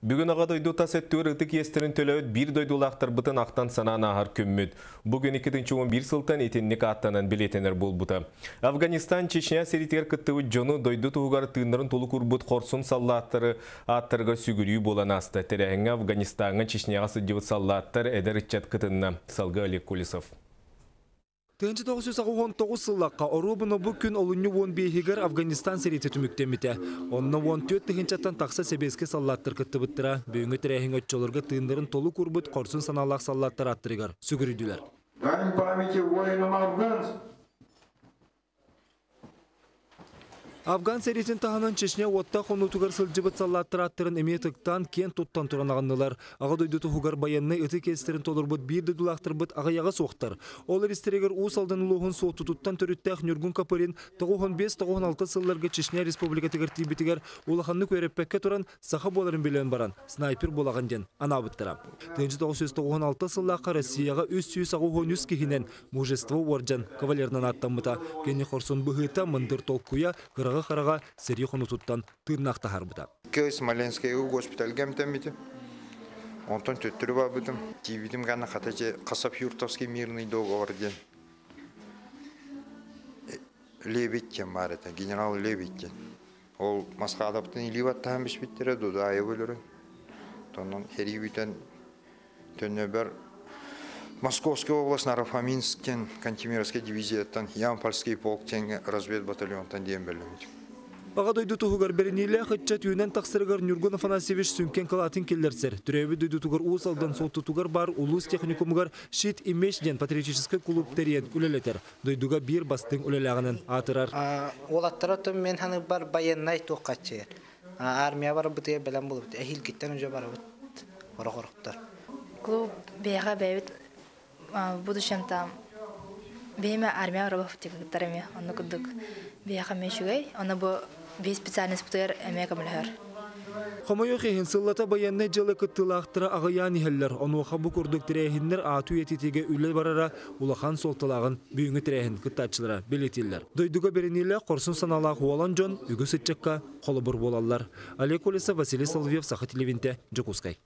Бүгүн Аҕа дойду тас өттүгэр ытык иэстэрин төлөөбүт биир дойдулаахтарбытын ахтан санаан ааһар күммүт. Бу күн 2011 сылтан итинник ааттанан бэлиэтэнэр буолбута. Афганистан, Чечня сэриитигэр кыттыбыт дьону дойду туһугар тыыннарын толук уурбут хорсун саллааттары ааттарыгар сүгүрүйүү буолан ааста. Тэрээһиҥҥэ Афганистаҥҥа, Чечняҕа сылдьыбыт саллааттар, эдэр ыччат кытынна. Салгыы Олег Колесов. 1989 сыллаахха оруобуна бу күн олунньу 15-игэр Афганистан сэриитэ түмүктэммитэ. Онно 14 тыһыынчаттан тахса сэбиэскэй саллааттар кыттыбыттара. Бүгүҥҥү тэрээһиҥҥэ оччолорго тыыннарын толук уурбут хорсун санаалаах саллааттар ааттарыгар сүгүрүйдүлэр. Дань памяти воинам афганцам! Афган сэриитин таһынан Чечня уоттаах хонуутугар сылдьыбыт саллааттар ааттарын эмиэ ытыктаан, киэн туттан туран аҕыннылар. Аҕа дойду туһугар байыаннай ытык иэстэрин толорбут биир дойдулаахтарбыт аҕыйаҕа суохтар. Ол истэригэр Уус Алдан улууһун Суоттутуттан төрүттээх Ньургун Копырин 95-96 сылларга Чечня Республикатыгар тиийбитигэр улаханнык үөрэппэккэ туран саха буоларын билэн баран снайпер буолаҕын диэн анаабыттара. 1996 сыллаахха Россияҕа 383 киһинэн Мужество уордьан кавалерынан ааттаммыта. Кини хорсун быһыыта, мындыр толкуйа, кыраҕы-хараҕа сэрии хонуутуттан тыыннаах таһаарбыта. Икки Смоленскайга госпитальга эмтэммитим. Онтон төттөрү барбытым. Тиийбитим гана хата Хасапюртовский мирный договор диэн Лебедь диэн баар этэ, генерал Лебедь диэн. Ол Масхадовтан илии баттаһан биспиттэрэ, Дудаев өлөрөн. Онон сэрии бүтэн Төннөбөр Московская область Нарофоминск диэн Кантемировскай дивизияттан Ямпольский полк диэҥҥэ разведбатальонтан диэн бэлэммит. Аҕа дойду туһугар бэриниилээх ыччат үүнэн тахсарыгар Ньургун Афанасьевич сүҥкэн кылаатын киллэрсэр. Төрөөбүт дойдутугар Уус Алдан Суоттутугар баар улуус техникумугар «Щит и меч» диэн патриотическай кулууп тэрийэн үлэлэтэр. Дойдуга биир бастыҥ үлэлээҕинэн аатырар. Уолаттара мен ханыбар байыаннай туоххаччы армия барбытыгар бэлэм буолбут. Эһиилгиттэн уже барабыт орох-орохтор. Клуб бэйэҕэ бэйэбит будущем там бэйэме армия барабыт эми онно курдук бэйэҕэ эмиэ үчүгэй онно бу биир специальностьпытыгар эмиэ көмөлөһөр. Хомойуох иһин, сыллата байыаннай дьыала кыттыылаахтара аҕыйаан иһэллэр. Онуоха бу курдук тэрээһиннэр ааты үйэтитиигэ үлэ барара улахан суолталааҕын бүгүҥҥү тэрээһин кыттааччылара бэлиэтииллэр. Дойдуга бэриниилээх хорсун санаалаах уолан дьон үгүс ыччакка холобур буолаллар. Олег Колесов, Василий Соловьев, Саха телевидениетэ, Дьокуускай.